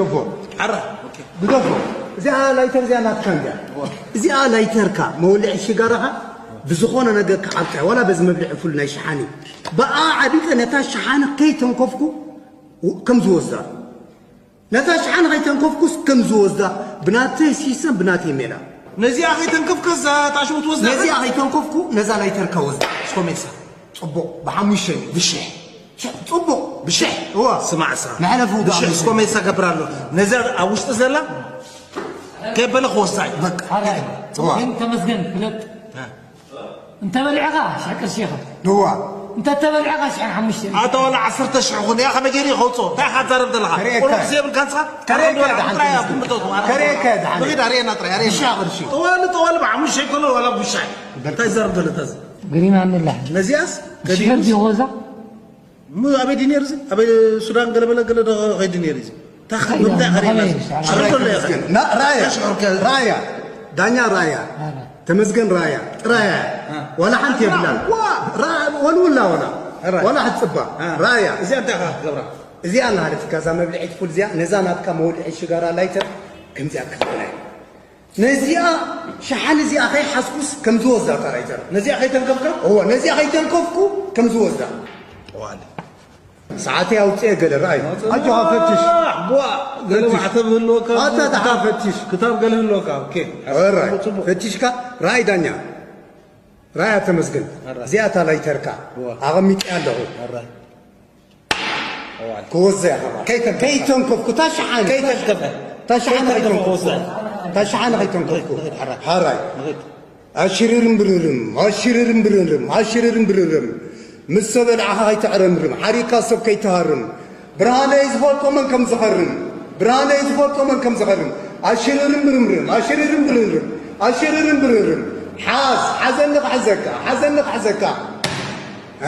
ግደፎ። ዓራ። ግደፎ። እዚኣ ላይተር እዚኣ ናትካ እንድያ። እዚኣ ላይተርካ መወልዒ ሽጋራኻ ብዝኾነ ነገር ክዓብጣ ዋላ በዚ መብልዒ ፉል ናይ ሸሓኒ ብኣ ዓቢጠ ነታ ሸሓኒ ከይተንከፍኩ ከም ዝወስዳ ነታ ሸሓኒ ከይተንከፍኩስ ከም ዝወስዳ ብናተይ ሲስተም ብናተይ ሜላ። ነዚኣ ከይተንከፍከ እዛ ጣሽሙ ትወስዳ። ነዚኣ ከይተንከፍኩ ነዛ ላይተርካ ወስዳ። እስኮ ሜሳ። ጽቡቕ፣ ብሓሙሽተ እዩ። ብሽሕ። ጽቡቕ። ብሽሕ። እዋ። ስማዕ እሳ። መሕለፊ ውዱእ ብሽሕ። ኣምስት። እስኮ ሜሳ ገብር ኣሎ። ነዛ ኣብ ውሽጢ ዘላ ከበለ ክወስዳ እዩ። በቃ። ሓራይ። እዋ። ግን ተመስገን ፍለጥ። እ። እንተ በሊዕኻ ሽሕ ቅርሺ ኢኻ። እዋ። እንተ ተበሊዕኻ ሽሕ ሓሙሽተ ኢኻ። ኣታ ዋላ ዓሰርተ ሽሕ ኹን እያ፣ ከመይ ገይሩ ይኸውጾ? እንታይ ኢኻ ትዛረብ ዘለኻ? ከርእየካ። ቁሩብ ግዜ የብልካን ንስኻ? ከርእየካ ጥራይ ደሓን። ኣብ ግምቶ ትዋላ። ከርእየካ ደሓን። ንኺድ ኣርእየና ጥራይ፣ ኣርእየና። ብሽሕ ቅርሺ። ጠዋሊ፣ ጠዋሊ ብሓሙሽተ ይኮሎ ዋላ ብሻይ። እንታይ ትዛረብ ዘሎ ተዝ? ግሪማ ንላሕ። ነዚኣስ ሽሕር ገዲሉስ? ዲኹ እዛ? ም-፣ ኣበይ ድዩ ነይሩ እዚ? ኣበይ ሱዳን ገለ በለ ገለ ዶ ኸይዱ ነይሩ እዚ? እንታይ ኸ-፣ ኸይዱ፣ ብምንታይ ኸይዱ? ኸይዱ፣ ኸይዱ። ሽዕር ከሎ እያ። ና-፣ ራያ፣ ራያ። ራያ። ዳኛ ራያ። ራያ። ተመስገን ራያ። ጥራያ። አ። ዋላ ሓንቲ የብላን። ዋ፣ ራ-፣ ወልውላ ዋላ። ራያ። ዋላ ሕጽባ። አ። ራያ። እዚኣ እንታይ ኸ ገብራ? እዚኣ ናሃለት እካ እዛ መብልዒት ፉል እዚኣ፣ ነዛ ናትካ መወልዒ ሽጋራ ላይተር ከምዚኣ ክትኮና እያ። ነዚኣ ሸሓኒ እዚኣ ከይሓዝኩስ ከም ዝወስዳ እታ ላይተር። ነዚኣ ከይተንከፍካ? እወ፣ ነዚኣ ከይተንከፍኩ ከም ዝወስዳ። ጠዋሊ። ሰዓተይ ኣውፅኤ ገለ ረኣይ። ኣጆኻ ፈትሽ። ቧ፣ ገለ ፈትሽ። ማዕተብ ህልወካ፣ ኣታ ደሓ ክታብ፣ ፈትሽ። ክታብ ገለ ህልወካ። ኦኬ። ኦራይ። ጽቡቕ። ፈትሽካ፣ ረኣይ ዳኛ። ረኣይ ተመስገን። ኣራ። እዚኣ እታ ላይተርካ። እዋ። ኣቐሚጠያ ኣለኹ። ኣራ። ክወዘ እያ ኸባል። ከይተንከፍካ። ከይተንከፍኩ፣ እታ ሸሓነ። ከይተንከፈ። እታ ሸሓነ ከይተንከፈ ከይተንከፍኩ። ወዘ። እታ ሸሓነ ከይተንከፍኩ። ንኺድ፣ ንኺድ፣ ሓራይ። ሓራይ። ንኺድ። ኣሽርርም ብርርም፣ ኣሽርርም ብርርም፣ ኣሽርርም ብርርም። ምስ ሰብ ኣልዓኻ ከይተዕረምርም፣ ሓሪካ ሰብ ከይትሃርም። ብርሃነይ ዝፈልጦ መን ከም ዝኸርም፣ ብርሃነይ ዝፈልጦ መን ከም ዝኸርም። ኣሽርርም ብርምርም፣ ኣሽርርም ብርርም፣ ኣሽርርም ብርርም። ሓዝ፣ ሓዘኒ ክሕዘካ፣ ሓዘኒ ክሕዘካ።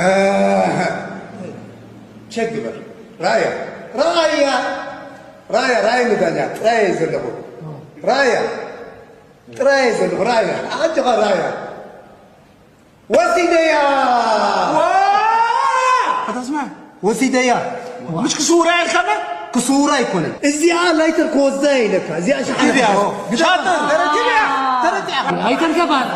ኣህ። ቸክ ግበር። ራያ፣ ራያ፣ ራያ፣ ራያ ንዳኛ፣ ጥራይ እየ ዘለኹ። ራያ፣ ጥራይ እየ ዘለኹ፣ ራያ፣ ኣጆኻ ራያ። ወሲደያ! ዋ! ኣታ ስማዕ። ወሲደያ። ምሽ ክስውራ ኢልካና? ክስውራ ኣይኮነን። እዚኣ ላይተር ክወስዳ እየ ኢለካ። እዚኣ ሸሓነ እዚኣ፣ ክትወስድ። ኦ። ሻጥር፣ ተረቲብያ፣ ተረቲያ። ኣይተንከፋን።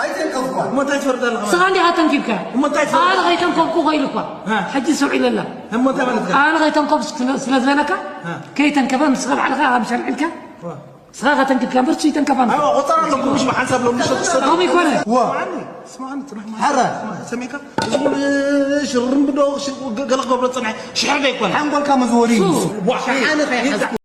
ኣይተንከፍኳን። እሞ እንታይ ትፈርድ ኣለኻ? ንስኻ እንዲኻ ተንኪፍካ። እሞ እንታይ ትፈርድ? ኣነ ከይተንከፍኩ ኢሉ እኳ። ሃ። ሕጂ ስምዒ ለላ። እሞ እንታይ ማለት እዩ? ኣነ ከይተንከፍ ስለ፣ ስለ ዝበለካ፣ ሃ። ከይተንከፈ ንስኻ ባዕልኻ ኣብ ሸርዒ ኢልካ። ዋ። ንስኻ ከተንክፍካ እምበር እሱ ይተንከፋ። ኣዎ፣ ቆጸራ ኣለኩም፣ ምሽ ብሓንሳብ ሎም ምሸት ትሰዱ። ከምኡ ይኮነ። ዋ። ስማዕኒ፣ ስማዕኒ፣ ጽናሕ ማለት። ሓራ። ስማዕ፣ ሰሚዕካ? እዚ ኩሉ ሽርምብዶ፣ ሽ-፣ ገ-፣ ገለ ክገብሮ ጽንሐ፣ ሽሕር ዶ ይኮነ? ሓንጎልካ መዝወሪ እዩ። ሱ። ዋ፣ ሸሓነ ከይሓዝኩ።